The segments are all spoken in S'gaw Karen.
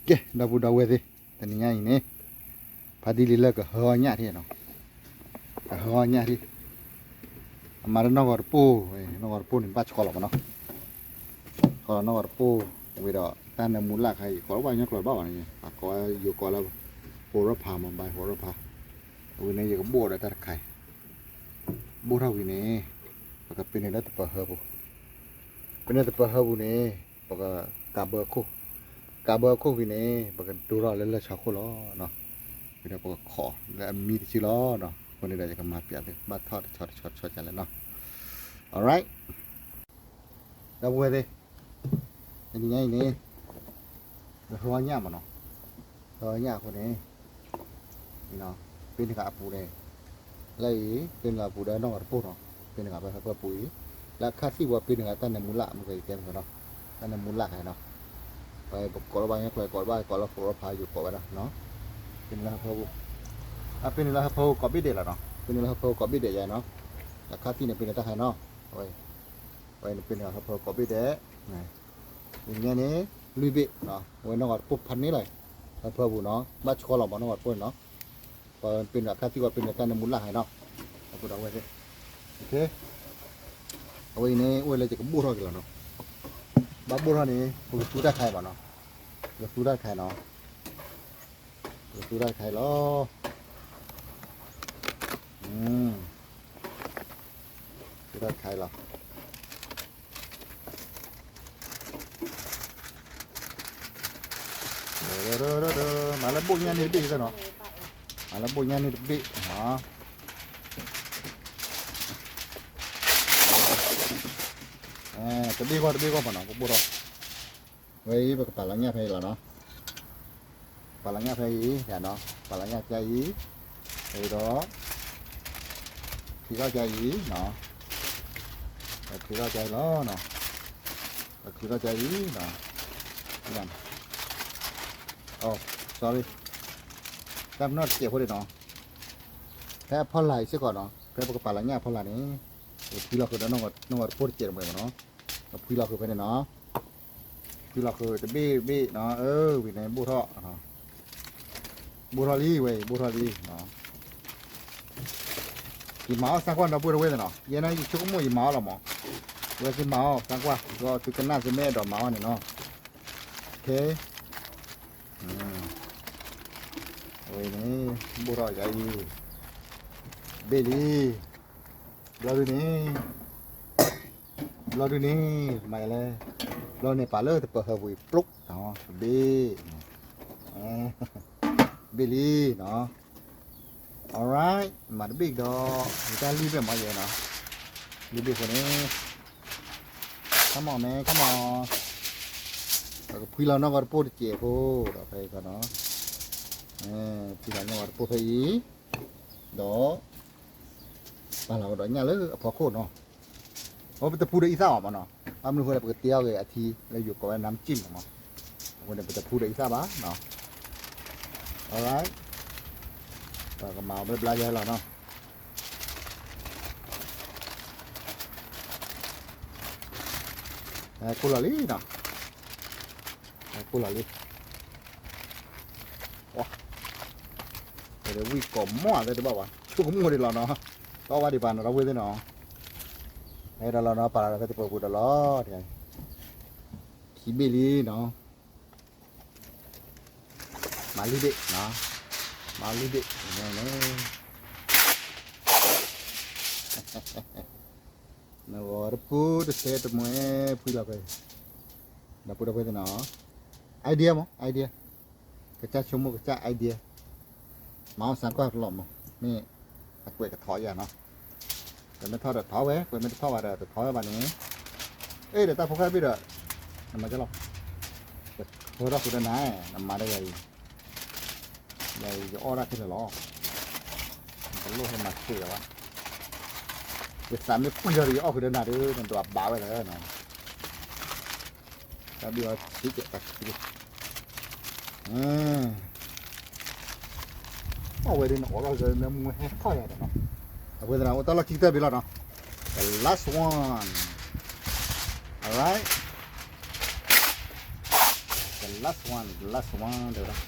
ကဲ ဒီပုၢ်ဒီဝဲၢ်သ့ၣ်, တနံၤညါအံၤန့ၣ် ဖါတံၢ်လံၤလၢကဟၢအီၣ်ညၣ်ထံၣ်နီၤ, ကဟၢအီၣ်ညၣ်ထံၣ်, အမၤတၢ်နီၢ်ဂီၤတပိၢ်, နီၢ်ဂီၤတပိၢ်န့ၣ် ဘၣ်ဆှီလီၤမးနီၤ, ဆှီလီၤနီၢ်ဂီၤတပိၢ်, ဝံၤဒီးတၢ်နၢမူလၢ်ခါအံၤ ကိးလၢဘၣ်ညီကျိၤဘၣ်ဘၣ်န့ၣ် ပကိးယိၤကိးလၢ ဟိးရဖးမး ဘၣ်ဟိးရဖး, အဝဲန့ၣ် ယကဘိၣ်ဒီးတၢ်တခါအံၤ, ဘိၣ်ထီၣ်ဝံၤန့ၣ် ပကပ့ၤန့ၢ်လၢတပၢၤဟၢပူၤ, ပ့ၤန့ၢ်တပၢၤဟၢပူၤန့ၣ် ပကကးဘၢအခိၣ်, ကးဘၢအခိၣ်ဝံၤန့ၣ် ပကဒိထီၣ်လၢလၢၢ်ဆၢခိၣ်လီၤ. ဝံၤဒီးပကခိးလၢအမံတစုလီၤ. အဃိန့ၣ်ဒီးယကမၤပျးသု ဘၣ်ထီၣ်တဆီတဆီတဆီဒ်လဲၣ်နီၤ. Alright, ဒီပုၢ်ဝဲၢ်သ့ၣ်, တနံၤညါအံၤန့ၣ် ပဟၢအီၣ်ညၣ်မးနီၤ, ဟၢအီၣ်ညၣ်အဃိန့ၣ် ပ့ၤန့ၢ်ဃာ်အပူၤန့ၣ်, လၢအံၤ ပ့ၤန့ၢ်ဃာ်အပူၤဒီးနီၢ်ဂီၤတပိၢ်နီၤ, ပ့ၤန့ၢ်ဃာ်ဖဲဟၢဖၢပူၤအံၤ, လၢအခါသံၣ်ဝဲပ့ၤန့ၢ်ဃာ်တၢ်နၢမူလၢ် မ့ၢ်ကယကဲမ့ၢ်နီၤ, တၢ်နၢမူလၢ်ခါနီၤ, ပကိးလၢဘၣ်ညီကျိၤ ကိးဘၣ်ကိးလၢဟိးရဖး ယိၤကိးဝဲဒၣ်နီၤ, ပ့ၤန့ၢ်လၢဟၢဖၢပူၤ, အပ့ၤန့ၢ်လၢဟၢဖၢပူၤကိးဘ့ၣ်ဒဲးလီၤနီၤ, ပ့ၤန့ၢ်လၢဟၢဖၢပူၤကိးဘ့ၣ်ဒဲးယါနီၤ, အခါသံၣ်န့ၣ် ပ့ၤန့ၢ်တၢ်ခါနီၤ, အဝဲ အဝဲန့ၣ်ပ့ၤန့ၢ်ဟၢဖၢပူၤကိးဘ့ၣ်ဒဲး, တနံၤညါန့ၣ် လွံၢ်ဘ့ၣ်, အဝဲနီၢ်ဂီၤတပိၢ်ဖးန့ၣ်လီၤ, ဟၢဖၢပူၤနီၤ ဘၣ်ဆှီလီၤမးနီၢ်ဂီၤတပိၢ်န့ၣ်နီၤ, ပပ့ၤန့ၢ်အခါသံၣ်ဝဲပ့ၤန့ၢ်တၢ်နၢမူလၢ်ခါနီၤ, အပူၤဒီးဝဲသ့ၣ်, အဝဲအံၤန့ၣ် အိၣ်ဝဲလၢယကဘိၣ်ထီၣ်က့ၤလီၤနီၤ, ဘၣ်ဘိၣ်ထီၣ်န့ၣ် ပကသူတၢ်ခါအံၤဘၣ်နီၤ, ပကသူတၢ်ခါအံၤနီၤ, ပကသူတၢ်ခါအံၤလီၤ, သူတၢ်ခါအံၤလီၤ. မၤလၢဘိၣ်ညၣ်န့ၢ်တဘ့ၣ်နီၤ, မၤလၢဘိၣ်ညၣ်န့ၢ်တဘ့ၣ်နီၤ, တဘ့ၣ်ဂီၢ်တဘ့ၣ်ဂီၢ်မးနီၤ ပဘိၣ်ထီၣ်, ဝဲအံၤ ပကပာ်လီၤညၣ်ဖဲအံၤလီၤနီၤ, ပာ်လီၤညၣ်ဖဲအံၤနီၤ, ပာ်လီၤညၣ်ဖဲအံၤ, ဒီး ချံးထီၣ်ဖဲအံၤနီၤ, ချံးထီၣ်ဖဲအံၤလီၤ, ချံးထီၣ်ဖဲအံၤနီၤ, အိ sorry, တၢ်ပနီၣ်တစဲးဖိန့ၣ်နီၤ, ဖဲအဖီလာ်အံၤစ့ၢ်ကီးနီၤ, ဖဲပကပာ်လီၤညၣ်အဖီလာ်န့ၣ်, ပဖှံလီၤဃုာ်ဒီးနီၢ်ဂီၤတပိၢ်တစဲးတမှဲၤမးနီၤ, ပဖှံလီၤဃုာ်ဖဲန့ၣ်နီၤ, ဖှံလီၤဃုာ်တဘ့ၣ်ဘ့ၣ်နီၤ, အၢ ဝံၤန့ၣ်ဘိၣ်ထီၣ် ဘိၣ်ထီၣ်လံဝဲအံၤ ဘိၣ်ထီၣ်လံ, ယမၤအီၣ်စၢ်ကွၢ်ဒီပုၢ်ဒီဝဲၢ်သ့ၣ်နီၤ, ယဲန့ၣ်ယဆိကမိၣ်ယမၤအီၣ်လီၤမး, ဝဲသုမၤအီၣ်စၢ်ကွၢ် ဒီးသုကနၣ်သုမ့ၢ်အဲၣ်ဒိးမၤအီၣ်န့ၣ်နီၤ, ခဲ အဝဲန့ၣ် ဘိၣ်ထီၣ်ယၤအံၤ, ဘ့ၣ်လံ, ဘျီဒုန့ၣ် ဘျီဒုန့ၣ် မၤယလဲၣ်, ဘျီန့ၣ်ပာ်လၢတပၢၤဟၢပူၤအံၤ ပျိးတဘ့ၣ်, ဘ့ၣ်လံနီၤ, alright, မၤတဘ့ၣ်ဒီး ယတၢ်လွံၢ်ဘ့ၣ်မၤယဲနီၤ, လွံၢ်ဘ့ၣ်ဖိန့ၣ် come on man, come on, ပကဖှံလီၤနီၢ်ဂီၤတပိၢ်တစဲးဖိ, ဒီးဖဲအံၤနီၤ, ဖှံလီၤနီၢ်ဂီၤတပိၢ်ဖဲအံၤ, ဒီး ပာ်လီၤကဒီးညၣ်လၢအဖီခိၣ်နီၤ, အဝဲပတဖှူဒီးအံသၣ်ဘၣ်မးနီၤ, ဘၣ်မနုၤအဃိလဲၣ် ပကတ့အီၣ်က့ၤအထံလၢယိၤကိးဝဲ น้ำจิ้ม မးနီၤ, အဃိန့ၣ် ပတဖှူဒီးအံသၣ်ဘၣ်နီၤ, alright, ပကမၤအီၤဘျါဘျါယဲလီၤနီၤ, ကိၢ်လီၤလံနီၤ, ကိၢ်လီၤလံ, ဝံၣ်ကိးမီၢ်သ့ၣ်တဘၣ်ဘၣ် ဆိကမိၣ်ဒံးလီၤနီၤ, တီဘၣ်ဒံးပာ်နီၤဒီပုၢ်ဝဲၢ်သ့ၣ်နီၤ, အဲၣ်ဒိးလီၤနီၤ ပာ်လီၤဒီးဖဲတပၢၤပူၤဒီးလီၤ, ခံဘ့ၣ်လံနီၤ, မၤလွံၢ်ဘ့ၣ်နီၤ, မၤလွံၢ်ဘ့ၣ်န့ၣ်, နဂီၤတပူၤတဆဲးတမှဲၤဖှံလီၤဖဲ, ဒီပုၢ်ဒီဝဲၢ်သ့ၣ်နီၤ, idea မး idea, ကစၢ်ဆိကမိၣ်ကစၢ် idea, မၤအီၣ်စၢ်ကွၢ်တလီၤမး, မ့ၢ်အကွဲးကထီယၤနီၤ, ကွဲးမ့ၢ်ထီၣ်ဒီးထီဝဲ, ကွဲးမ့ၢ်တထီၣ်ဘၣ်ဒီးတထီဝဲဘၣ်န့ၣ်, အ့ၣ်ဒီးတၢ်ဖိခါတဘ့ၣ်ဒီး, နမၤကလီၤ, ဟဲထီၣ်ဃုာ်ဒီးနၤ, နမၤဒီးယၤအံၤ, ယၤအံၤယအီၣ်ဒၣ်ခဲလၢာ်လီၤ, တလိၣ်ဟဲမၤစ့ၢ်ကီးဘၣ်, ယသးမ့ၢ်ပှံၢ်ထီၣ်ဒီးယအီၣ်ဃုာ်ဒီးနၤဒီး နဒွးဘၣ်ဝဲလၢၤနီၤ တၢ်ဘံၣ်အီၤဆံးကဲးတၢ်ခံ, အီၣ်ဝဲဒ်န့ၣ် အိးထီၣ်က့ၤနမူဟဲထီၣ်ယၤဒီးနီၤ, အဝဲသနာ် အိၣ်တၢ်လီၢ်ခံကတၢၢ်ဘ့ၣ်လီၤနီၤ. The last one. Alright. The last one, the last one တဲဝဲဒၣ်.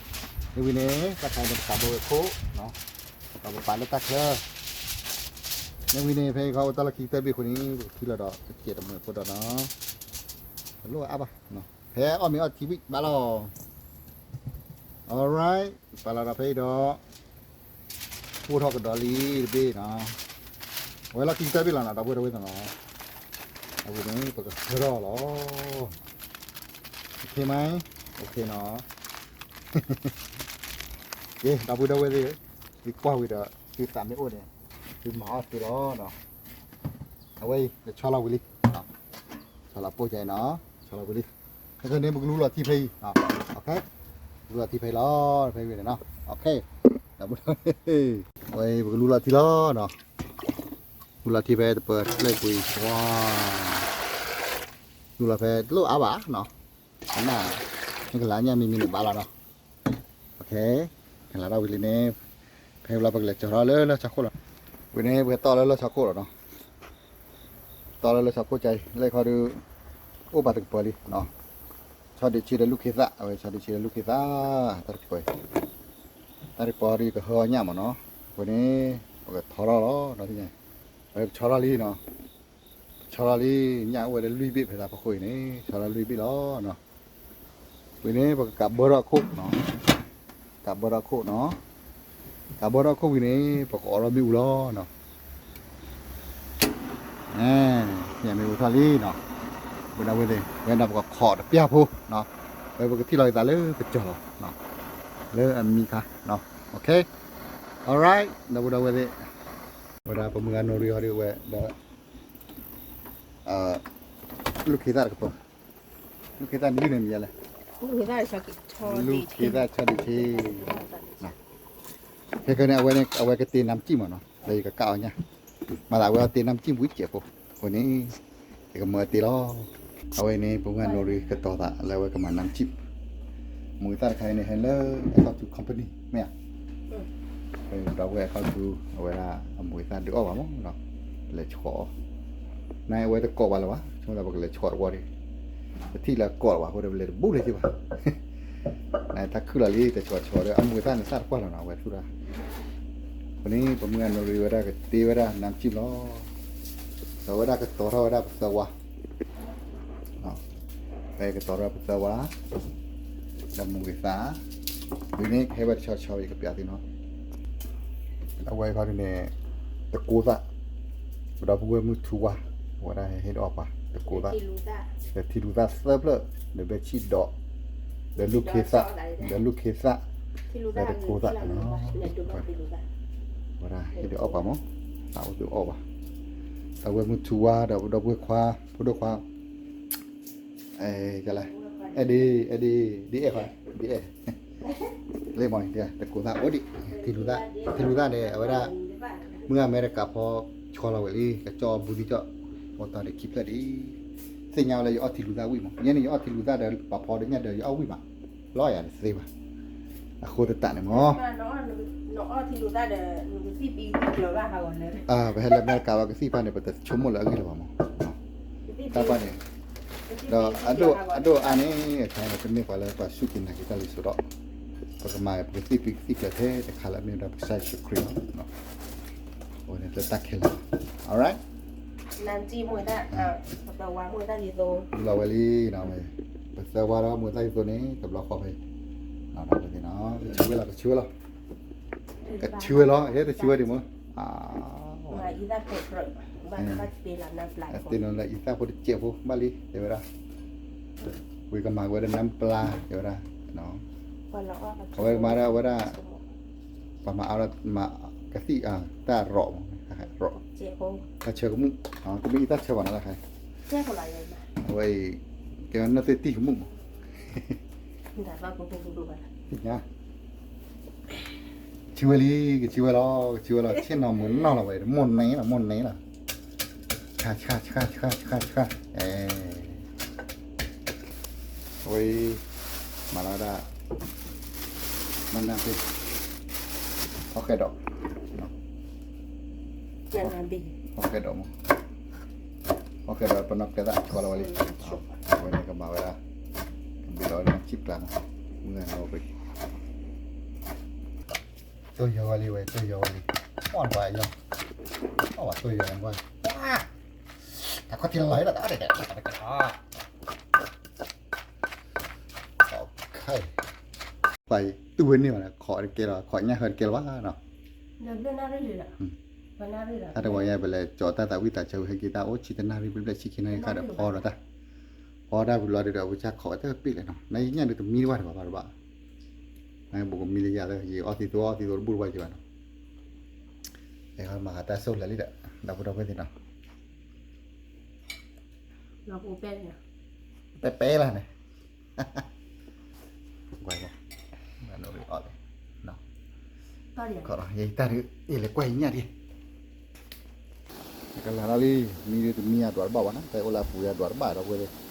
မ့ၢ်ဝံၤန့ၣ် တၢ်ခါအံၤန့ၣ် ပကးဘၢဝဲခိၣ်, ဒီးပပာ်လၢတၢ်ချၢ. မ့ၢ်ဝံၤန့ၣ် ဖဲအံၤခီအိၣ်တၢ်လီၢ်ခံကတၢၢ်ဘ့ၣ်အဃိန့ၣ် ပကထံၣ်လီၤဒီး ပစဲးတမှဲၤဖိဒီးနီၤ. တလိၣ်အါဘၣ်. ဖဲအီၣ်မ့ၤအီထံဝံၣ်ဘၣ်လီၤ. Alright, ပာ်လီၤဒီးဖဲအံၤဒီး ပိၢ်ထီၣ်ကဒီးလံတဘ့ၣ်နီၤ. အဝဲလီၢ်ခံကတၢၢ်ဘ့ၣ်လီၤနီၤ ဒီပုၢ်ဝဲၢ်သ့ၣ်နီၤ. အဝဲန့ၣ် ပကဆၢထီၣ်လီၤ. Okay မး, okay နီၤ. ကဲ ဒီပုၢ်ဝဲၢ်သ့ၣ်, သုကွၢ်ဝံၤဒီး သုသးမ့ၢ်အိၣ်န့ၣ် သုမၤအီၣ်သ့လီၤနီၤ. အဝဲအံၤ ကဆီလီၤဝံၤလံ, ဆီလီၤပိၢ်ကဲအံၤနီၤ, ဆီလီၤဝံၤလံ. ခဲကနံၣ် ပကလူလီၤထံဖဲအံၤ, okay, လူလီၤထံဖဲအံၤလီၤ, ဖဲဝံၤန့ၣ်နီၤ, okay. ဒီပုၢ်ဝဲၢ်, အဝဲအံၤ ပကလူလီၤထံလီၤနီၤ. လူလီၤထံဖဲတပၢၤကျဲပူၤအံၤ, လူလီၤဖဲတလိၣ်အါဘၣ်နီၤ. အနၢ်, မ့ၢ်ကလါညၣ်မံၤမံၤန့ၣ်ဘၣ်လီၤနီၤ. Okay, ကလါထီၣ်ဝံၤလံန့ၣ်, ဖဲဝံၤလီၤ ပကလဲၤကၠီၤထီၣ်လၢလီၢ်ဆီခိၣ်လီၤ. ဝံၤန့ၣ် ပကတီၢ်လၢလီၢ်ဆီခိၣ်လီၤနီၤ. တီၢ်လၢလီၢ်ဆီခိၣ်ကဲအံၤ လၢခီဒုး အိၣ်ဘၣ်တကပၤလံနီၤ. ဆီဒံးဆံဒီးလူၢ်ခ့သၣ်, အဝဲဆီဒံးဆံဒီးလူၢ်ခ့သၣ်, တၢ်တကပၤအံၤ, တၢ်တကပၤဒုးကဟၢအီၣ်ညၣ်မးနီၤ. အဃိန့ၣ် ပကထီထီၣ်လီၤ, ပဆီထီၣ်လံနီၤ. ပဆီထီၣ်လံ, ညၣ်အိၣ်ဝဲလၢလွံၢ်ဘ့ၣ်ဖဲသးဖီခိၣ်အံၤန့ၣ် ဆီထီၣ်လွံၢ်ဘ့ၣ်လီၤနီၤ. ဝံၤန့ၣ် ပကကးဘၢထီၣ်ခိၣ်နီၤ. ကးဘၢထီၣ်ခိၣ်နီၤ. ကးဘၢထီၣ်ခိၣ်ဝံၤန့ၣ် ပကအီၣ်ထီၣ်မ့ၣ်အူလီၤနီၤ. ညၣ်မ့ၣ်အူထီၣ်လံနီၤ. ဝဲဒၣ်ဝဲသ့ၣ် ဝဲဒၣ်ပကခိးတပျၢ်ဖိနီၤ. ဝဲပကထံၣ်လီၤက့ၤသးလၢကစၢၤလီၤ, လၢအမံၤခါနီၤ. Okay, alright, ဒီပုၢ်ဝဲၢ်သ့ၣ်, ဝဲဒၣ်ပမုၢ်ဂၤနိရံအီၤဒုးဝဲဒီး လူၢ်ခ့သၣ်တကပၤ, လူၢ်ခ့သၣ်န့ၣ်မံၤယဲလဲၣ်, လူၢ်ခ့သၣ်ဆီဒံးဆံ. ခဲကနံၣ် အဝဲန့ၣ် အဝဲကတ့နါစံၣ်မးနီၤ, ဒီးယကကးအီၣ်ညၣ်, မၤသးဝဲအီၤတ့နါစံၣ်ဝံၤစဲးဖိ, အဃိန့ၣ် ယကမၢအတ့လီၤ. အဝဲန့ၣ် ပမုၢ်ဂၤနိရံကတီၤသးလၢအဝဲကမၤနါစံၣ်, မုၢ်ဂၤသၣ်တခါအံၤန့ၣ် ဟဲလၢ account to company မ့ၢ်ဧါ. ဒီပုၢ်ဝဲၢ် account to အဝဲဒၣ် အမုၢ်ဂၤသၣ်ဒုးအီၣ်ဘၣ်မးနီၤ, လဲၤဆှီအီၤ, နအဝဲတကိးဘၣ်လၢၤဘၣ်, ဆိကမိၣ်သးပကလဲၤဆှီတဝီဒံး, တထံၣ်လၢကိးလၢၤဘၣ် အဃိဒီးပလဲၤတဘူးလၢၤဘၣ်. နတၢ်ခုၣ်လီၤလံ တဆှီတဆှီဒီး အမုၢ်ဂၤသၣ်န့ၣ်သၣ်တကွၢ်လီၤနီၤ အဝဲသူၣ်တၢ်. အဃိန့ၣ် ပမုၢ်ဂၤနိရံဝဲဒၣ်ကတ့ဝဲဒၣ်နါစံၣ်လီၤ. ဒီးဝဲဒၣ်ကတီၤထီၣ်ဝဲဒၣ်ပသၢဝါ ဖဲကတီၤထီၣ်ပသၢဝါ, ဒီးမုၢ်ဂၤသၣ်, ဝံၤန့ၣ် ကဟဲဝဲတဆီဆီ ယကပျးသုနီၤ. အဝဲခီဒုးန့ၣ် တကိးသၣ်, ပဒီပုၢ်ဝဲၢ်မုၢ်ထူဝါ, အဝဲဒၣ်ဟဲဟ့ၣ်ဒီးအီၣ်ပှၤတကိးသၣ်, ဒီးထံလူၤသၣ်သၢဖျၢၣ်, ဒီးဘဲဆံၣ်ဒီး, ဒီးလူၢ်ခ့သၣ်, ဒီးလူၢ်ခ့သၣ်, ဒီးတကိးသၣ်, ဝဲဒၣ်ဟ့ၣ်ဒီးအီၣ်ပှၤမး, သးအိၣ်သုအီၣ်ဘၣ်. အဝဲမုၢ်ထူဝါဒီးပဒီပုၢ်ဝဲၢ်ခွါ, ဖိဒိၣ်ခွါ အဲၣ်ဒ့, အဲၣ်ဒ့, ဒ်အဲၣ်ခွါ, ဒ်အဲၣ်, လၢမ့ၢ် တကိးသၣ်အိၣ်ဒံး, ထံလူၤသၣ်, ထံလူၤသၣ်န့ၣ် အဝဲဒၣ် မုၢ်အမဲရကၤဖီဆီလီၤဝဲလံ, ကကၠီဘူသံကၠီ, အိၣ်တ့ၢ်ဒီးခံဖျၢၣ်ဒံး, သ့ၣ်ညါဝဲလၢယအီၣ်ထံလူၤသၣ်ဝံၣ်မး, ယဲန့ၣ်ယအီၣ်ထံလူၤသၣ်ဒီး ပှၤဖီဒီးညၣ်ဒီးယအီၣ်ဝံၣ်မး, လီၤယၤတသ့ဘၣ်. အဃိသတးန့ၣ်မး ပဟဲလၢအမဲရကၤဝဲကသံၣ်ဖါန့ၣ် ပတဆိကမိၣ်လၢအဂ့ၢ်လၢၤဘၣ်မး, တၢ်ပၢ်န့ၣ်, ဒီးအဒိၣ်အါန့ၣ် တမ့ၢ်ပှၤလၢပှၤစူၢ်က့ၤနာ်က့ၤတၢ်လံၤစိၤဒီး, ပကမၤပကသံၣ်ပံကသံၣ်ဖျၢၣ်ထဲတခါလၢအမ့ၢ်ဝဲဒၣ်ပကစၢ်ယ့ၣ်ၡူးခရံာ်လီၤ. အဝဲန့ၣ်လၢတၢ်ခဲလၢာ်, alright, လီၤဝဲလံ, ပသၢဝါဒီးမုၢ်သၣ်ယသိန့ၣ် တဘျီဃီဖဲ, ကဆံဝဲလီၤ, ကဆံဝဲလီၤ, ကဆံဝဲလီၤ, ဟဲတဆံဝဲဒံးမး, တ့နီၤလၢအံသၣ်ဖိတစဲးဖိဘၣ်လံ တဲဝဲဒၣ်, ဝံၤကမၤဝဲဒီးနါပျါ တဲဝဲဒၣ်, အဝဲမၤဒၣ်ဝဲဒၣ်, ပှၤမၤအါဒၣ်မၤကသံၣ်အတၢ်ရီးမး, ရီး, တၢ်ဆၢကမူၣ်, တမ့ၢ်အံသၣ်ဆၢဘၣ်နီၤတခါ, အဝဲအံၤ, ကဲနီၢ်သ့ၣ်တံၢ်ကမူၣ်မး ကဆံဝဲလံ, ကဆံဝဲလီၤ, ကဆံဝဲလီၤ, ဆ့ၣ်နီၤမုာ်နီၢ်လီၤဝဲ, မိၢ်နဲလီၤ, မိၢ်နဲလီၤ, ဆှါ, ဆှါ, ဆှါ, ဆှါ, ဆှါ, အဝဲ, မၤလီၤဒၣ်, မၤနၢ်သ့, အီၣ်ဃဲဒီး, ဟီၣ်ကဲဒီးမး, ဟီၣ်ကဲဒီးပနီၢ်ကျဲသၣ်ကီလီၤဝဲလံ, အဝဲန့ၣ်ကမၤဝဲဒၣ်, ကဘ့ၣ်လီၤဝဲဒၣ် ချံပျၢ်နီၤ, မုၢ်ဂၤနီၤရံ, တိၢ်ယီၤဝဲလံဝဲ တိၢ်ယီၤဝဲလံ, အီၣ်နကွၢ်ယီၤ, အီၣ်ဘၣ်တိၢ်ယီၤနကွၢ်, တၢ်ခီၣ်ထံးလီၤလီၤ, ပှၤတူၢ်ဝဲန့ၢ်ဘၣ်န့ၣ် ခိးတကဲလီၤ, ခိးညၣ်ဟၢတကဲလီၤဘၣ်နီၤ, အတဝဲညါပလဲၤကၠီၤတၢ်သးဝံၣ်သးဆၢဝံၤ ဟဲက့ၤတၢ်အိၣ်ဆံတနၣ်ရံၣ် ဘျဲၣ်ဘျဲၣ်ဆံခံနၣ်ရံၣ်ဃၣ်ဒီးဖီဒီးတၢ်, ဖီတၢ်ဝံၤလီၤဒီး အဝဲဆၣ်ခိးဝဲတပ့ၣ်လဲၣ်နီၤ, နညၣ်ဒုးတမံတဘၣ်တဘၣ်ဘၣ်တဘၣ်, နဘိးကမံလၢယၤလၢ ယအီၣ်သံသိအီၣ်သံသိတဘူၣ်တဘၣ်ယၤဘၣ်နီၤ, အဲၣ်မၤဟးတၢ်ဆိၣ်လၢာ်လံဒီး ဒီပုၢ်ဒီဝဲၢ်သ့ၣ်နီၤ ပဲပဲလၢန့ၣ်, ကွၢ်, အီၣ်လံ, တၢ်ဒုး ယလဲၤကွၢ်ယညၣ်ဒံး, ကလၤလီၤလံ, မံဒုးတမံအဒွးတဘၣ်ဘၣ်နီၤ, တၢ်အိၣ်လၢအပူၤယၤဒွးတဘၣ်ဒီပုၢ်ဝဲၢ်သ့ၣ်,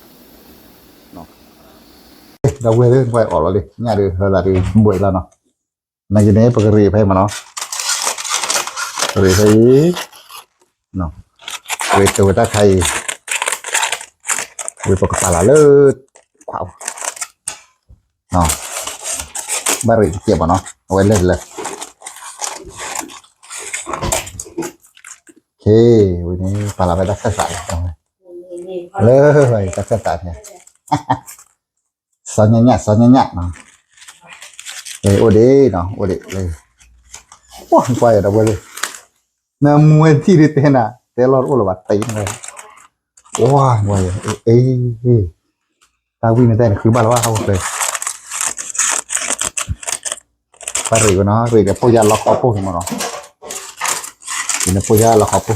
ဒီပုၢ်ဝဲၢ်သ့ၣ် ကွၢ်အီၣ်လီၤလံ, ညၣ်ဒုးဟၢသးဒုးဘှံးလီၤနီၤ, နာ်က့န့ၣ် ပကရ့းဖဲအံၤမးနီၤ, ရ့းဖဲအံၤ, ရ့းတဝဲတၢ်ခါအံၤ, ဝံၤပကပာ်လီၤလၢ, ခွး, ဘၣ်ရ့းတကဲးဘၣ်နီၤ, အဝဲလဲၣ်တလဲၣ်, ဝံၤန့ၣ် ပာ်လီၤဖဲတၢ်ခၢၣ်သးလီၤ, လၢတၢ်ခၢၣ်သးန့ၣ် စီၤညၣ်ညၣ် စီၤညၣ်ညၣ်နီၤ, အိၣ်ဒံးနီၤ အိၣ်ဒံးလၢ, ကွၢ်ယၤဒီပုၢ်ဝဲၢ်သ့ၣ်, နမူဝဲထံၣ်ဒုးတဲနၤ တဲလီၤတအိၣ်လၢၤဘၣ်တဲ, ဝါ, ကွၢ်ယၤ, တၢ်ဝံၣ်န့ၣ်တဲနဃုဘၣ်လၢၤဘၣ်ဟီၣ်ဖိ, ပှၤရ့းဝဲနီၤ ရ့းဒီးဖိယါလီၤခီဖိန့ၣ်မးနီၤ, ရ့းန့ၣ်ဖိယါလီၤခီဖိ,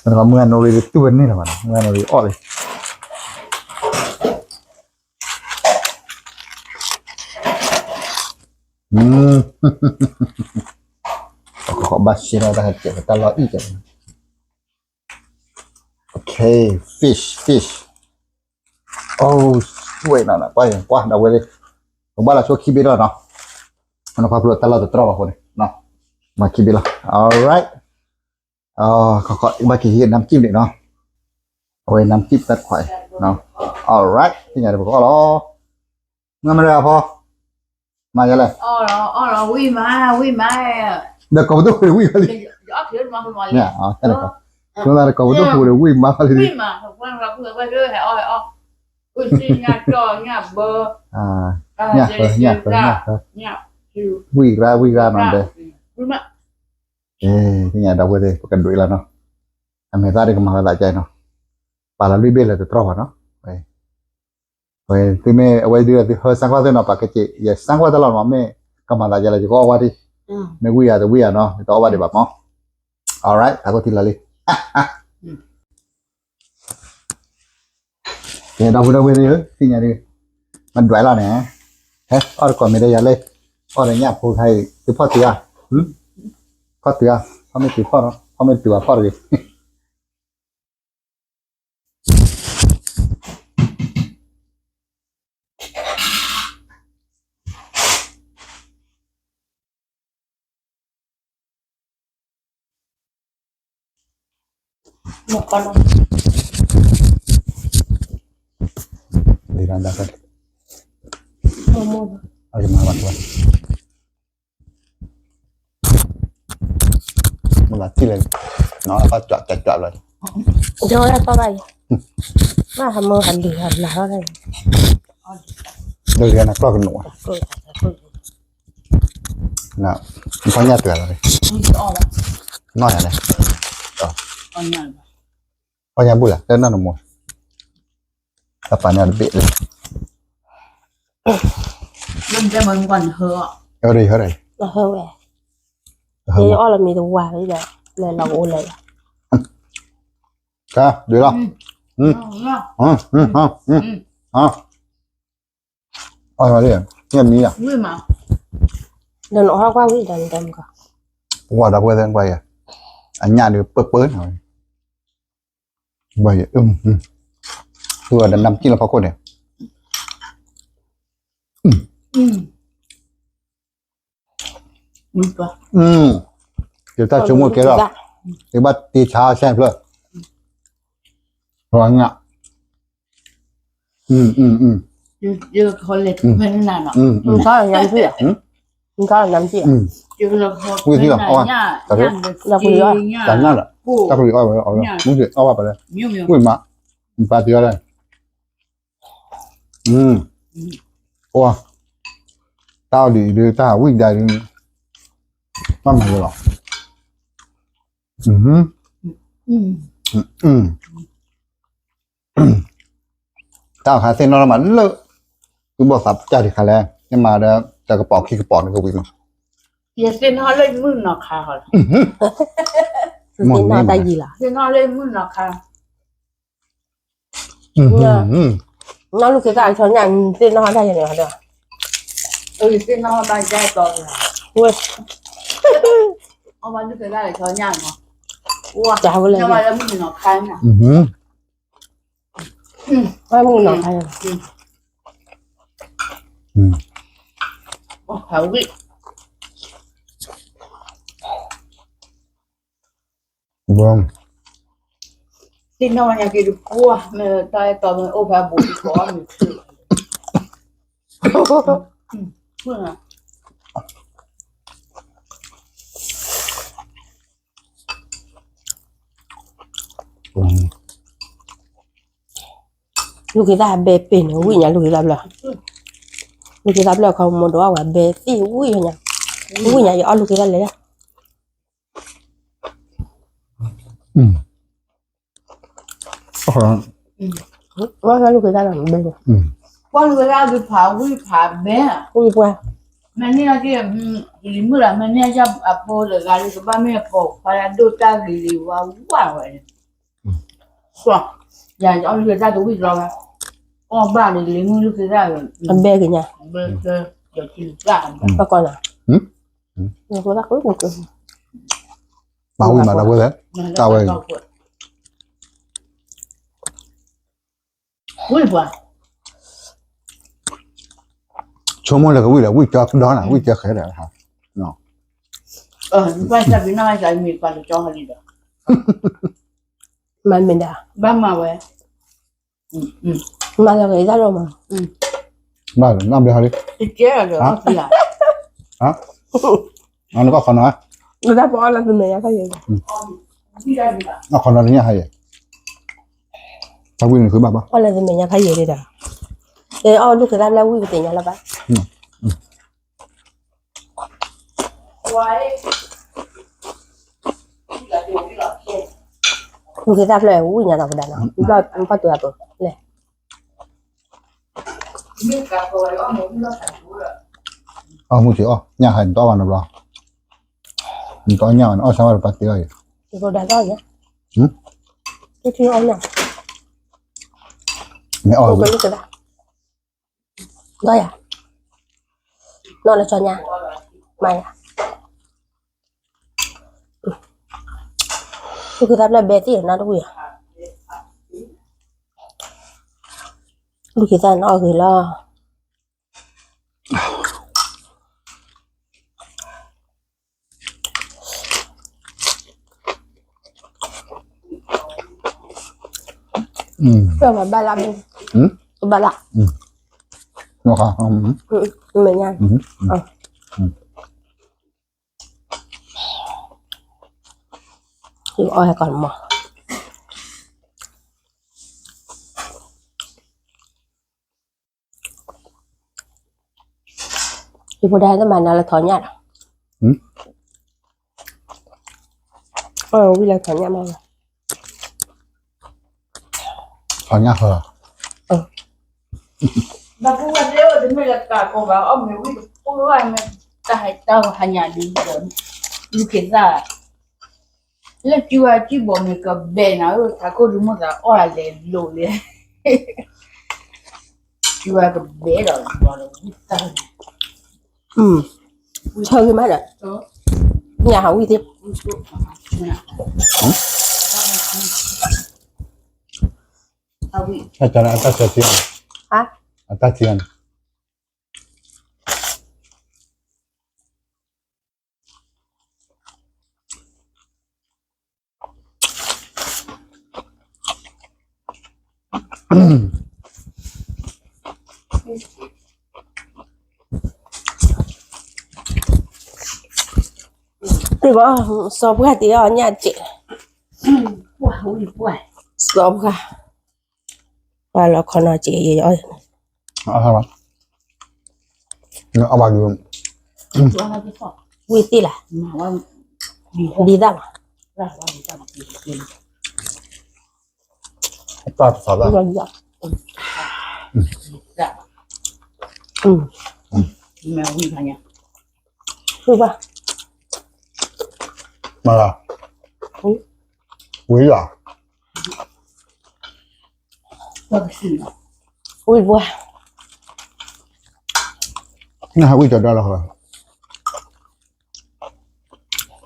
မုၢ်ဂၤနီၣ်ရံၣ်တူၢ်ဝဲန့ၣ်လီၤဘၣ်နီၤ မုၢ်ဂၤနီၣ်ရံၣ်အီၣ်လံ ဘၣ်ရှဲဒီးတၢ်ဟဲကဲးပတၢ်လီၢ်အံၣ်ကဲး, okay, fish, fish, oh, sweet နီၤ, ကွၢ်ဒီပုၢ်ဝဲၢ်သ့ၣ်, ပဘၣ်လီၤဆိခံဘ့ၣ်ဒီးနီၤ, နခွါဖျိတၢ်လီၢ်တတြီၢ်ဘၣ်အဃိန့ၣ်, မၤခံဘ့ၣ်လီၤ, alright, ဘၣ်က့ၤဟံး น้ำจิ้ม န့ၣ်နီၤ, အဝဲ น้ำจิ้ม သၢခွးအံၤ, alright, သ့ၣ်ညါဒီးပကအီၣ်လီၤ, မ့ၢ်မတၤဖီ, မၤယလဲၣ်, ဒီးကိးပသူခိၣ်န့ၣ်ဝံၣ်ဝဲလံ, ဒီးကိးပသူခိၣ်န့ၣ်ဝံၣ်မးလံ, ညၣ်ဃၢညၣ်ဃၢညၣ်ဃၢ, ဝံၣ်ရၣ်ဝံၣ်ရၣ်နီၤဒီး, သ့ၣ်ညါဒီပုၢ်ဝဲၢ်သ့ၣ် ပကဒွးလီၤနီၤ, အမဲာ်သၣ်ဒ်ကမၤဝဲသးကဲနီၤ, ပာ်လီၤလွံၢ်ဘ့ၣ်လၢတတြီၢ်ဘၣ်နီၤ, ဝဲသုမ့ၢ်အဝဲဒုးသုဟၢစၢ်ကွၢ်သ့ၣ်နီၤ ပာ်ကဲက့ၤ ယစၢ်ကွၢ်တၢ်လီၢ်မး မ့ၢ်ကမၤသးယဲလၢယကအီၣ်ဝဲဒံး, မ့ၢ်ဝံၣ်ယၤတဝံၣ်ယၤနီၤ ယတအီၣ်ဘၣ်ဒံးဘၣ်မး, alright သးကိၢ်ထံလီၤလံ, ကဲဒီပုၢ်ဒီဝဲၢ်သ့ၣ်ဧၢ သ့ၣ်ညါဒုး, မဒွးလီၤန့ၣ်, ဟဲအီၣ်တကိးမ့ၢ်ဒီးယၤလၢ, အီၣ်ဒီးညၣ်ဖိခါအံၤ သုဖီၣ်တုၤဧါ, ဖီၣ်တုၤဧါ, ဖီၣ်မ့ၢ်တုၤဖီၣ်နီၤ ဖီၣ်မ့ၢ်တတုၤဘၣ်ဖီၣ်တဂ့ၤ လံဒၣ်, အကမၤဘၣ်, မၤဘၣ်ထံၣ်လဲၣ်, နီၢ်ဘၣ်ကြွးကြွးကြွးလီၤ, ဒီးပၢ်ဘၣ်ယၤ, ဘၣ်ဟးမၢဟးလံၤဟးလၤလီၤ, ဒီးလံနကျီၢ်ကနူး, နဖီၣ်ညၣ်တုၤလီၤ, နီၢ်ယၤန့ၣ်, ဖီၣ်ညၣ်ဘူၣ်လၢ တၢ်နီၢ်နမိၢ်, တၢ်ပာ်န့ၢ်အီၤတဘ့ၣ်လၢ, ဟၢဝဲ, ဟၢဝဲ, အီၣ်လီၤမ့ၤတဝါလံဒီး လဲၤလီၤကအိၣ်လဲၣ်, ကဒုးလီၤ, အီၣ်လီၤ, ညၣ်မံၤလီၤ, ဒီးနအီၣ်ကွၢ်ဝံၣ်ဒီးနတဲမကီး, ဝါဒီပုၢ်ဝဲၢ်သ့ၣ်ကွၢ်ယၤ, အညၣ်ဒုးပၢပၢနီၤ, ဝါယၤ, သူဝဲဒီးနမ်ကံၣ်လၢဖီခိၣ်န့ၣ်, ယတၢ်ဆိကမိၣ်ကဲထီၣ်, ယဘၣ်တ့ဆါဆဲဖျၢၣ်, ပှၤငါ, ဝံၤသံလီၤ, တၢ်ကလုၢ်အီၣ်ဝဲ, တၢ်ကလုၢ်အီၣ်ဝဲ, ဝံၤမး, ပၢ်တ့အီၣ်ဝဲ, အိၣ်, တၢ်အီၣ်ဒ်အံၤဒ် တၢ်ဝံၣ်ဒၣ်ဒ်, ဘၣ်မၤလီၤ, တၢ်ခါသ့ၣ်နီၣ်လၢမး လၢသုဘီၣ်သးပတၢ်တခါလဲၣ်, မ့ၢ်မၤဒီး တကပီၤခံကပီၤန့ၣ်ကဝံၤလီၤ, ယသ့ၣ်နီၣ်လၢမုၢ်နီၤခါဃီလီၤ, သ့ၣ်နီၣ်တၢ်ယံၤလီၤ, သ့ၣ်နီၣ်လၢမုၢ်နီၤခါ, နီၢ်လူၢ်ခ့သၣ်အဆီညၣ် သ့ၣ်နီၣ်တၢ်ယံၤန့ၣ်ဒီး, သ့ၣ်နီၣ်ဘၣ်ယဲၢ်တီ, ဝဲ, အီၣ်ဘၣ်လူၢ်ခ့သၣ်အဆီညၣ်မး, ဝဲ, မုၢ်နီၤခါ, မုၢ်နီၤခါ, ဝံၣ် သ့ၣ်နီၣ်ညါက့ၤတပှၢ် မ့ၢ်တၢ်အဲၣ်တီမ့ၢ်အိၣ်ဖဲအဘူးတကီၢ်မ့ၢ်, လူၢ်ခ့သၣ်ဘဲပ့ၤန့ၣ် ဝံၣ်ညါလူၢ်ခ့သၣ်ဘျၢၣ်, လူၢ်ခ့သၣ်ဘျၢၣ်ခီမီၤဒိးအဝဲဘဲသ့ၣ်ဝံၣ်ညါ, ဝံၣ်ညါယအီၣ်လူၢ်ခ့သၣ်လဲၤလၢ လူၢ်ခ့သၣ်လီၤ, ပှၢ်လူၢ်ခ့သၣ်ဒုးဖးဝံၣ်ဖးဘဲ, ဝံၣ်ပှၢ်, မ့ၢ်န့ၢ်က့ၤ, လံၤမုၣ်လီၤ မ့ၢ်န့ၢ်က့ၤအဖိတဂၤလၢကဘၣ်မ့ၢ်အပိာ်ခွါဒိၣ်တၢ်ဂ့ၤလံဝါဝါဝဲန့ၣ်, ယအီၣ်လူၢ်ခ့သၣ်တဝံၣ်တလီၤဘၣ်, အီၣ်ဘၣ်န့ၣ်လံၤမုၣ်လူၢ်ခ့သၣ်, အဘဲကညါ, ဘဲက, ဘၣ်ကီးနၤ, ပှၤဝံၣ်မးတဝဲလဲၣ်, တၢ်ဝဲ, ဝံၣ်ပှၤ, ဆိကမိၣ်လၢကဝံၣ်ဒီး ဝံၣ်ကၠီကဒီးနၤ ဝံၣ်ကၠီဃဲဒီး, ဘၣ်ဆၣ်ပနီၢ်ဘၣ်ဆၣ်မ့ၢ်ပှၤကၠီဟီလံဒီး, မၤမ့ၢ်ဒၣ်, ဘၣ်မၤဝဲ, မၤလီၤက့ၤတၢ်လီၤမး, ဘၣ်နဘျီဟီလံ, တကဲဒီး, နကီၢ်ခီနီၤ, တၢ်ပအီၣ်လၢသမ့ၢ်ညါခါယဲၢ်, နခီနီၤတညၣ်ခါယဲၢ်, တၢ်ဝံၣ်န့ၣ်ဃုဘၣ်ဘၣ်, အီၣ်လၢသမ့ၢ်ညါခါယဲၢ်ဒၣ်, အီၣ်လူၢ်ခ့သၣ်ဘျၢၣ်ဝံၣ်ပသ့ၣ်ညါလၢၤဘၣ် လူၢ်ခ့သၣ်ဖျၢၣ်ဝံၣ်ညါဒီးကဒါနီၤ, ဘၣ်တူၢ်အပူၤလဲၣ်, အီၣ်မုၢ်က့ၤအီၣ်ညၣ်ဟဲ နတအီၣ်ဘၣ်နီတဘျီ, နတအီၣ်ညၣ်ဘၣ်န့ၣ် အီၣ်ဆၣ်ဝဲတပာ်တ့ၢ်အီၤယဲၢ်, မ့ၢ်အီၣ် ဒီးယၤ, နီၢ်လၢဆီညါ, မၤယၤ, လူၢ်ခ့သၣ်ဖျၢၣ်ဘဲသ့ၣ်နီတဝံၣ်ဧါ, လူၢ်ခ့သၣ်နီၣ်ဂ့ၤလီၤ. ဘၣ်လၢ, ဘၣ်လၢ, မဲာ်ညါ, အီၣ်ဟဲကီးမး. ယဖိဒါတမၤနၤလၢထီညၣ်လီၤ. အဝံၣ်လၢထီညၣ်မး, ထီညၣ်ဃၢၤ, ဘၣ်ပူၤဝဲတမ့ၢ်လၢတၢ်ကိးဘၣ် အီၣ်မ့ၢ်ဝံၣ်တပူၤဘၣ်မ့ၢ်တၢ်ဟဲတၢ်ဟးညါဒ်ဒီး လူၢ်ခ့သၣ် လၢကံဝဲကံဘီမ့ၢ်ကဘဲနၤဧၢ ထးခိၣ်ဒုးမိၢ်သးအီၣ်လဲၤလိၤလဲၤ ကံဝဲကဘဲဒီးဘီဒီးဝံၣ်တၢ် ဆၢဂ့ၤမးဒီး ညၣ်ဟးဝံၣ်သ့ အတၢ်ဆၢထံ, အတၢ်ထံန့ၣ်. တဘီ စီၤပှၢ်တ့အီၣ်ညၣ်စဲး, စီၤပှၢ်, ပှၢ်လီၤခီနီၤစဲးယဲအီၣ်, အဘၣ်ဒုး, ဝံၤသ့ၣ်လၢ်, ဒ်သၣ်မး, တၢ်သးဒၣ်, မၤလၢ, ဝံၤလီၤ, ဝံၤပှၢ်, နဟးဝံၤကၠီၤဒီလီၤ,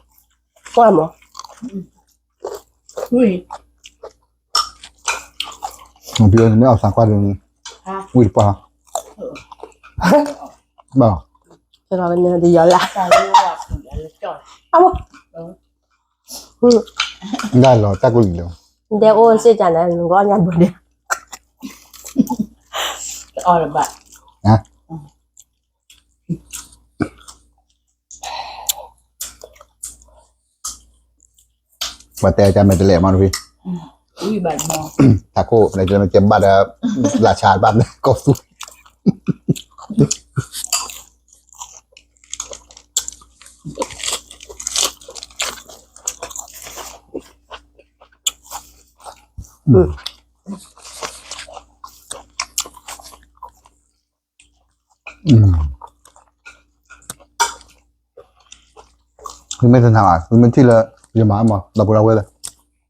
ပှၢ်မး, ဝံၤ, မ့ၢ်အီၣ်သးကွၢ်ဒ်န့ၣ်, ဝံၤတပှၢ်, ဘၣ်, တယီၤလၢ်, ဒၣ်လီၤတၢ်ကူလံၤလၢ, ဒဲအိၣ်စ့ၢ်ကီးန့ၣ် နကအီၣ်ညၣ်ဘၢဒဲး, အီၣ်လၢၤဘၣ်, ပှၤတဲအကါမဲာ်တလဲၣ်မးတဖံ, ထးခိၣ် လဲၤကဲဘၣ်ဒီး လၢဆါဘၣ်ကီၢ်သူ သုမ့ၢ်တနာ်ဘၣ် သုမ့ၢ်ထံၣ်လၢ ယမၤမး ဒီပုၢ်ဒီဝဲၢ်လၢ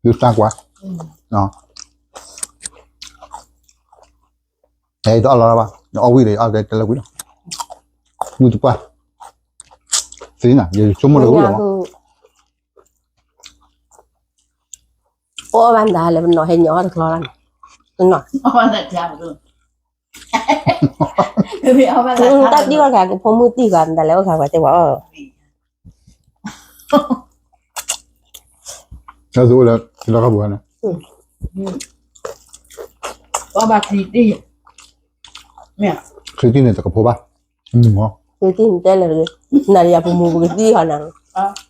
သုသးကွၢ်, ဟဲတအီၣ်လီၤဘၣ် နအီၣ်ဝံၤဒီး ယအီၣ်တဲလၢဝံၤလီၤ, ဝံၤတကွၢ်, သ့နၤ ယဆိကမိၣ်လၢဝံၤလီၤ, အိၣ်အီၣ်ဘၣ်မတၤလဲၣ် ပနီၢ်ဟဲညီအီၣ်တချီလီၤန့ၣ်, တၢ်ဒ်အီၣ်တခါ ကဖိမုၣ်တံၢ်ဂီၢ်ခါ ကဖိမုၣ်တံၢ်ဂီၢ် မတၤလဲၣ်အိၣ်ခါပှၤတဲပှၤအီၣ်, လၢသုအိၣ်လၢ လီၢ်ခီပူၤန့ၣ်, ချံတံၢ်န့ၣ် တကဖိဘၣ်, ချံတံၢ်န့ၣ်တဲလၢ နၤဒီးယၤပမူပကသံၣ်ဟီနၤ,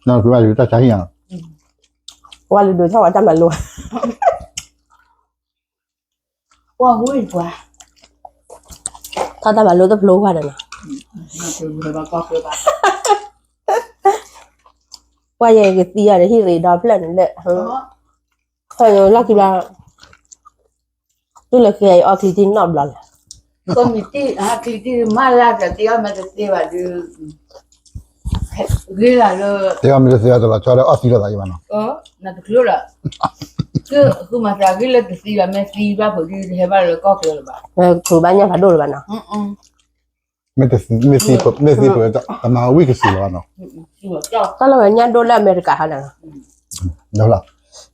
နဖုဘၣ်ယတၢ်ဆါဟံၣ်ယၤ, ပှၤလုၢ်ဒိၣ်ထီၣ်ဝဲတၢ်မၤလိ ပှၤဝံၤပှၤ, ထီၣ်တၢ်မၤလိတဖျိဘၣ်ဒီးနီၤ, ပှၤယဲကသံအီၤဒီးဟံၣ်ရ့ဒီဖျၢၣ်န့ၣ်လၢ, လီၢ်ခံဘျီ, တုၤလၢဃ့အီၣ်ချံတံၢ်နီတဘျီလဲၣ်, ချံတံၢ်မၤလၢ်ဒီး တ့အီၣ်မ့ၢ်တသ့ဘၣ်ဒီး ဂ့ၤလၢ်လၢ တ့အီၣ်မ့ၢ်တသ့ဘၣ်တလီၤဆီဒီးအီၣ်သံလိာ်သးယဘၣ်နီၤ, နတချုးဒီး, ဃုမၤသးဂ့ၤလၢတသံဘၣ် မ့ၢ်သံဘၣ်ဖိဒ်တဟဲဘၣ်လၢကီၢ်ချၢလၢၤဘၣ်, ထုးဘၣ်ညၣ်ဖးဒိၣ်လၢၤဘၣ်နီၤ, မ့ၢ်သံဖိ တမၤဝံၣ်ကစံးလီၤဘၣ်နီၤ, တၢ်လီၢ်ဝဲညၣ်ဒိၣ်လၢအမဲရကၤဟီနီၤ, တၢ်ဘျဲလံ,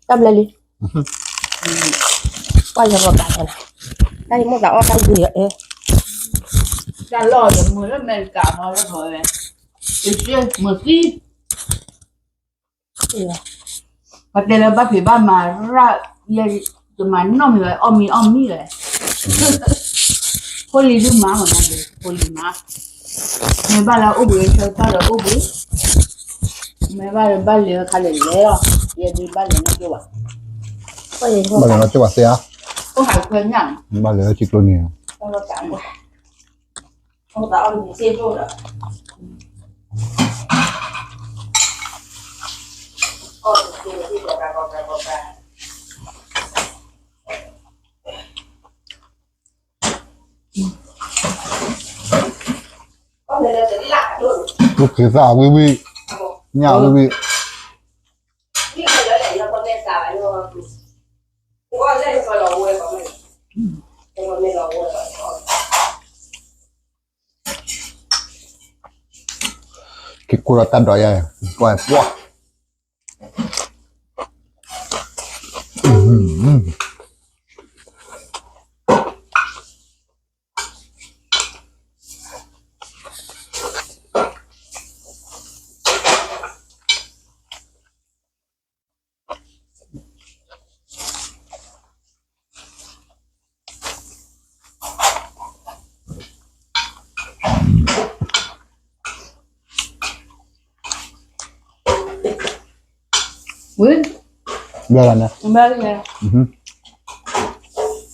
ပှၤယီၤပှၤကၤနီၤ, တၢ်ယမိၣ်သးအီၣ်တၢ်ဂ့ၤအ, တၢ်လီၢ်ယမုာ်လၢအမဲရကၤဟီလၢထီၣ်ဝဲ, မုာ်သံ ပတဲလၢဘၣ်ဖံးဘၣ်မၤရၣ်, ယမၤနီၣ်မံၤဝဲ အီၣ်မံၤအီၣ်မံၤဝဲ, ဖိလံၤဒုမၤမၤနၤ, ဖိလံၤမၤ, မ့ၢ်ဘၣ်လၢအိၣ်ဘှံးဆၢကတီၢ်ဒီးအိၣ်ဘှံး, မ့ၢ်ဘၣ်လၢဘၣ်လဲၤခါလဲၤလဲၤလီၤ, ယဲဒုးဘၣ်လဲၤနီၣ်က့ၤဝဲ, ဘၣ်လဲၤနီၣ်က့ၤဝဲသ့ဧါ, အိၣ်ဟးခွဲညၣ်, ဘၣ်လဲၤထံကျိန့ၣ် သူၣ်က့ၤသၣ်ဝံၤဝံၤ, ညၣ်ဝံၤဝံၤ, က့ၤကိၢ်ဒီးတၢ်ဒိးယါ, ပှၢ်, ဝံၤ, ဘျါလီၤန့ၣ်, ဘျါလီၤန့ၣ်,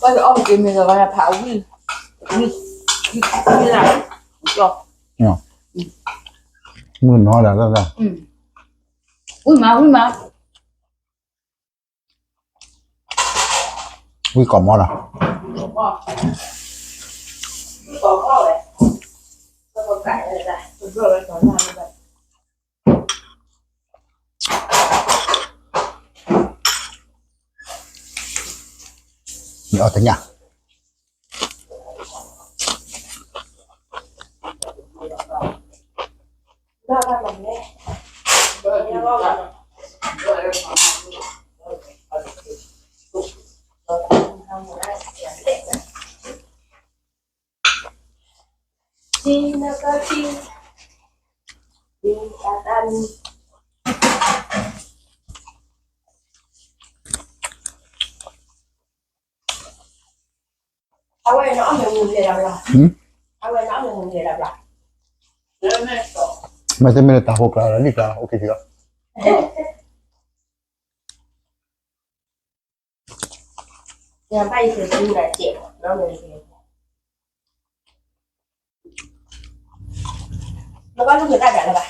ပှၤလၢအီၣ်က့ၤမ့ၢ်လီၤဂၤဖးဝံၤ, ဝံၤ, ဝံၤလၢ, ကၠီ, မုၢ်နီၤဒၣ်လၢ, ဝံၤမး ဝံၤမး. ဝံကီၢ်မီလီၤ, ယအီၣ်တညၣ် အဝဲန့ၣ်အီၣ်မ့ၢ်မုၢ်လဲၤလၢ်ဘျီ, အဝဲန့ၣ်အီၣ်မ့ၢ်မုၢ်လဲၤလၢ်ဘျီ, မ့တမ့ၢ်လၢတၢ်ဟိးကျါလီၤ လံၣ်ကျါ အိၣ်က့ၤက့ၤလီၤ. နဘၣ်လူၢ်မ့ၢ်တၢ်ဒၣ်လၢၤဘၣ်,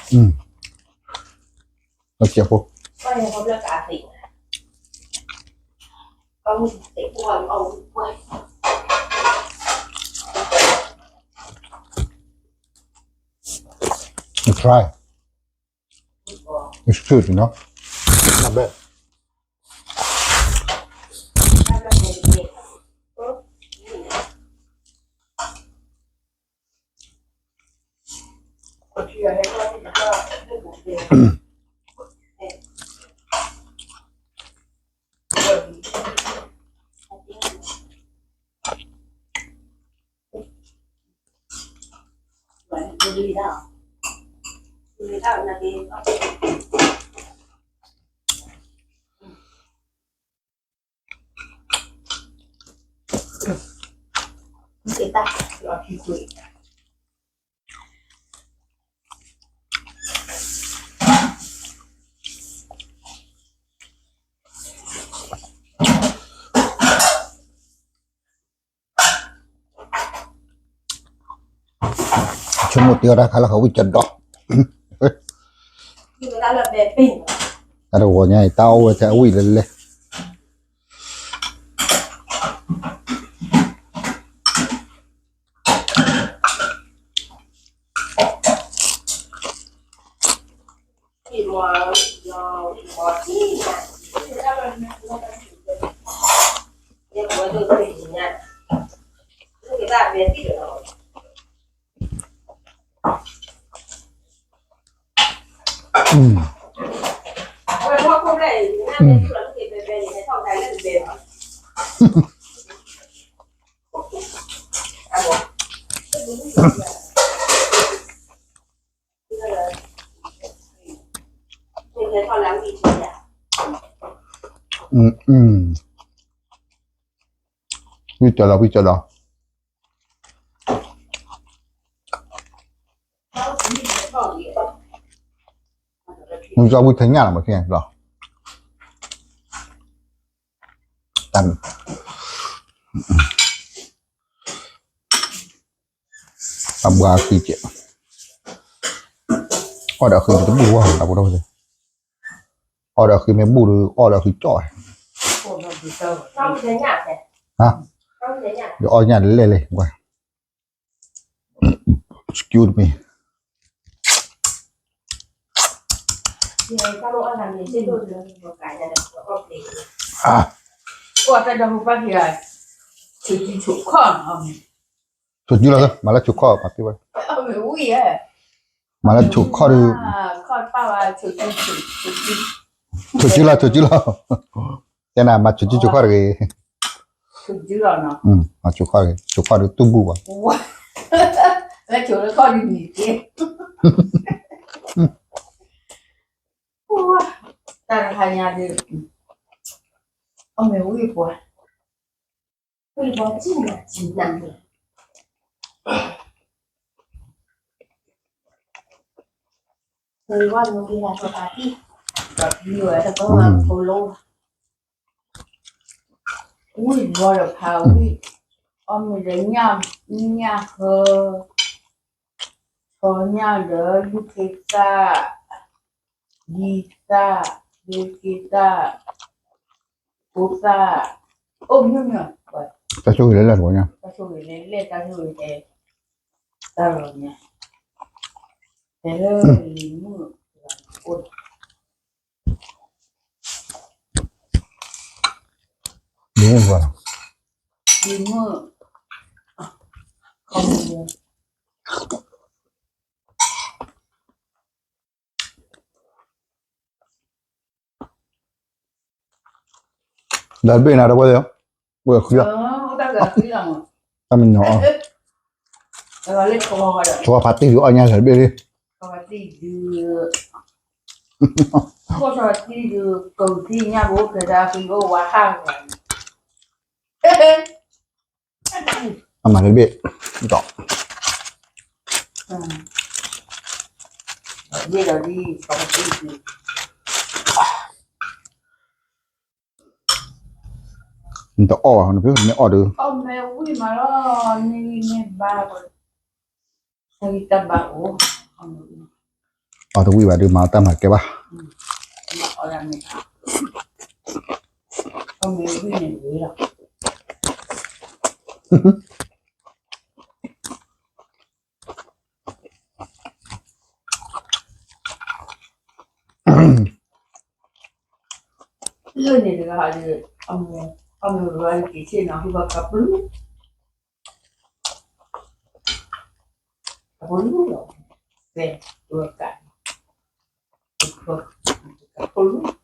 အစဲးဖိ, ဘၣ်ယဲၢ်ဟီဘျၢကးသ့, အဝဲသ့ၣ်ဖိအီၣ်ဝံၣ်ပှဲၤ, Try. It's good, you know. Not bad. ဆိကမိၣ်တ့အီၣ် တၢ်ခါလၢဃီဝံၣ်ကဒီး, တၢ်တဂီၤညါအံၤ တၢ်အီၣ်ဝဲထဲအဝံၣ်လဲၤလဲၤ ဝံၣ်ကၠီလီၤ ဝံၣ်ကၠီလီၤ ဝံၣ်ကၠီဝံၣ်ထဲညၣ်လီၤ မ့ၢ်လီၤ တၢ် အဘှါအဃံကဲး, အီၣ်ဒီးအဃံတဘူၣ်ဝဲ အပူၤဒီး, အီၣ်ဒီးအဃံမ့ၢ်ဘူၣ်ဒီး အီၣ်ဒီးအဃံကၠီၣ်, ယအီၣ်ညၣ်လဲၣ်လဲၣ်, ဝဲ excuse me, ဆိကၠူလီၤ မၤလၢဆိခီၣ် မၤသ့ဝဲ, မၤလၢဆိခီၣ်ဒီး, ဆိကၠူလီၤ ဆိကၠူလီၤ, တဲနၤ မၤဆိကၠူဆိခီၣ်တဂ့ၤ, မၤဆိခီၣ်တဂ့ၤ ဆိခီၣ်ဒီးတူၢ်ဘူၣ်ဘၣ်, တၢ်တဟါညါဒီး, အီၣ်မ့ၢ်ဝံၣ်ပှၤ ဝံၣ်ပှၤကံၣ်နၤကံၣ်နၤ, ဝံၣ်ပှၤမ့ၢ်ဝံၣ်လၢစီၤပၤတံၢ်, ဝံၣ်ဘီဒီးဖးဝံၣ်, အီၣ်မ့ၤဒီးညၣ်, ညၣ်ဟၢ, ဆီညၣ်ဒီး လူၢ်ခ့သၣ်, ဒံသၣ်, ဒ့က့သၣ်, ဖိသၣ်, အိၣ်မ့ၢ်မ့ၢ်, တၢ်ဆိၣ်ဂ့ၤလၢလဲၣ်တဝီညါ, တၢ်ဆိၣ်ဂ့ၤလၢလဲၣ် တၢ်ဆိၣ်ဂ့ၤလၢ တၢ်လီၤညါ, ဖဲလၢလံၤမုၣ်အိၣ်ဒီး လံၤမုၣ်, လံၤမုၣ်, ဒီးဘ့ၣ်နၤတဝဲ, ဝဲဃုလီၤ, တၢ်မညီအီၤ, ဆိဖးတံၢ်ဒုးအီၣ်ညါလၢဘ့ၣ်လံ, အမၤလၢဘ့ၣ်, ဒီး နတအီၣ်ဘၣ်, နမ့ၢ်အီၣ်ဒီး, အီၣ်တဝံၣ်ဘၣ်ဒုး မၤတၢ်မၤကဲဘၣ်, လၢန့ၣ်တဂၤဒီး, အမ့ၢ်ဝဲက့ၤဆ့ၣ်နီၤ ဟူဘၣ်ကပူၤ, ကပူၤလီၤ, ဖဲဝဲက, ကပူၤလီၤ.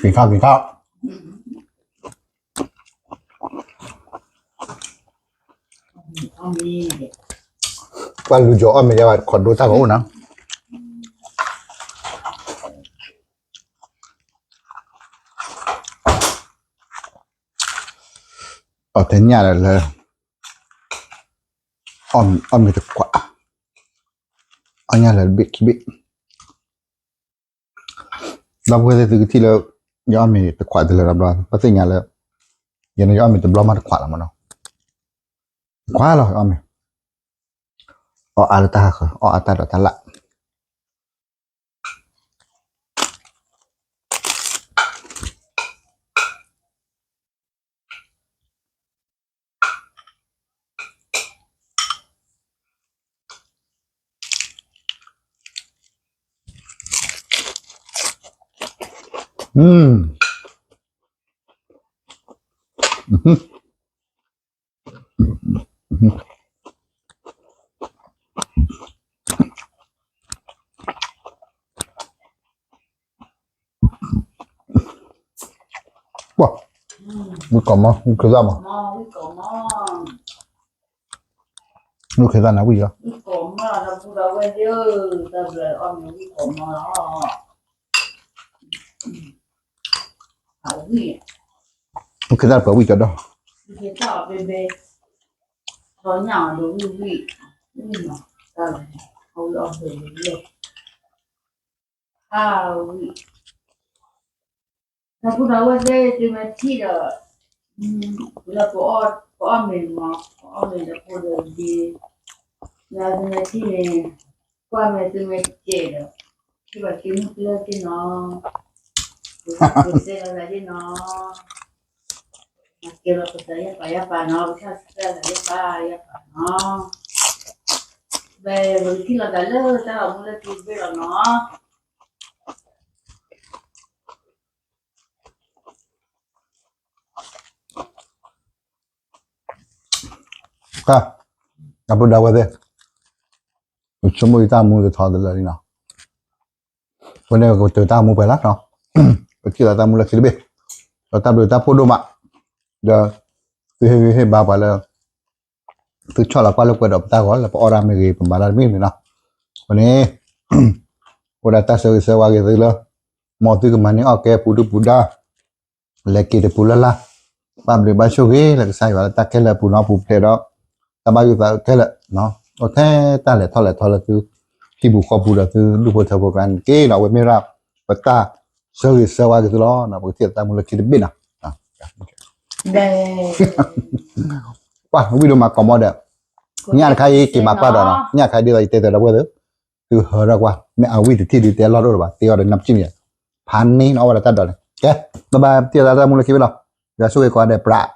က့ၤခါ က့ၤခါ, ပှၤလူၤကီၤအီၣ်မ့ၤယါဘၣ် ခိးဒိတၢ်ဂီၤအိၣ်နီၤ. အီၣ်ထဲညၣ်လၢ, အီၣ်မ့ၤတခွး, အီၣ်ညၣ်လၢဘ့ၣ်ခံဘ့ၣ်, ဒီပုၢ်ဝဲၢ်သ့ၣ်သုကထံၣ်လၢ ယအီၣ်မ့ၤတခွးတလၢာ်တဘျီ ပသ့ၣ်ညါလၢ ယန့ၣ်ယအီၣ်မ့ၤတဘျီမးတခွးလီၤမးနီၤ, တခွးလီၤအီၣ်မ့ၤ, အီၣ်အါလၢတၢ်ဟးဃၢၤ အီၣ်အါတၢ်ဒီးတၢ်လၢ်. ဝံၣ်ကိးမီၤ ဝံၣ်ခ့သၣ်မး, ဝံၣ်ခ့သၣ်နၤဝံၣ်လီၤ, ဝံၣ်ခ့သၣ်ပှၤဝံၣ်ကဒီး, တၢ်ပူၤဒီးဝဲသ့ၣ် သုမ့ၢ်ထံၣ်ဒီး, လၢပအီၣ်မ့ၤမး ပအီၣ်မ့ၤဒီးဖိဒီးဒ့, လၢသုမ့ၢ်ထံၣ်န့ၣ်, ကွၢ်မ့ၢ်သုမ့ၢ်ကဲးဒီး, ထံၣ်ဘၣ်က့ၤမုၢ်ကျၢၢ်သ့ၣ်နီၤ, ပစဲလီၤသးသ့ၣ်နီၤ, ကဲလီၤပသးယဲၢ်ပာ်ယဲၢ်ပာ်နီၤ ပထၢၣ်စဲလီၤယဲၢ်ပာ်ယဲၢ်ပာ်နီၤ, ဘဲပကထံၣ်လိာ်သးလၢတၢ်လီၢ်မူလၢသုဘ့ၣ်လီၤနီၤ. က, အပဒၣ်ဝဲသ့ၣ်, ပဆိကမိၣ်ယတၢ်မူတထီတလၢာ်လံနီၤ, အဃိန့ၣ် ကတၢၢ်တၢ်မူပှဲၤလီၤ, ပထံၣ်လီၤတၢ်မူလၢခံတဘ့ၣ်, ဒီးတၢ်ဘျုးတၢ်ဖှိၣ်ဒိၣ်မး, ဒီး သုဟ့ၣ်ဂံၢ်ဟ့ၣ်ဘါပှၤလၢ သုဆီၣ်လီၤကွၢ်လိာ်ကွဲဒီးပတၢ်ဂီၤ လၢပအီၣ်ဒၣ်မ့ၢ်ဂ့ၤ ပမၤတၢ်တမ့ၢ်ဂ့ၤနီၤ, အဃိန့ၣ် အိၣ်ဒၣ်တၢ်ဆၢဂ့ၤဆၢဝါက့ၤသုလၢ မ်သုကမၤန့ၢ်အီၣ်ကဲပူၤဒုၣ်ပူၤဒါ လဲၤက့ၤတပူၤလၢ်လၢ်, ဘၣ်ဘျုးဘၣ်ဆိၣ်ဂ့ၤလၢကစၢ်ယွၤလၢတၢ်ခဲလၢာ်အပူၤနီၤ ပူၤဖျဲးဒီး တၢ်ဘၣ်ယိၣ်သးခဲလၢာ်, အိၣ်ထဲတၢ်လဲၤထီၣ်လဲၤထီလၢသု ဟံၣ်ပူၤဃီပူၤဒီးသုဒူၣ်ဖိထၢဖိကျါန့ၣ်တက့ၢ်နီၤ, အဝဲမ့ၢ်ဒၣ် ပတၢ်ဆၢဂ့ၤဆၢဝါက့ၤသုလီၤ, ပကထံၣ်လီၤတၢ်မူလၢခံတဘ့ၣ်နီၤ, ပှၤဝံၣ်ဒိၣ်မးကီၢ်မီဒီး ညၣ်တခါအံၤက့ၤမၤပာ်ဒီးနီၤ, ညၣ်တခါဒ်သိးယတဲတၢ်ဒီပုၢ်ဝဲၢ်သ့ၣ်, သုဟၢထီၣ်ကွၢ် မ့ၢ်အဝံၣ်တထံၣ်ဒုးတဲလီၢ်တအိၣ်လၢၤဘၣ်, တ့အီၤဒီးနၢ်ပစံၣ်န့ၣ်, ဖးန့ၢ်နီၤ အီၣ်ဝဲဒၣ်တၢ်ဒိးန့ၣ်, ကဲ, ဘၣ်ဘၣ် ပထံၣ်လီၤတၢ်မူလၢခံဘ့ၣ်လီၤ, ယွၤဆိၣ်ဂ့ၤကိးဂၤဒဲး ပြး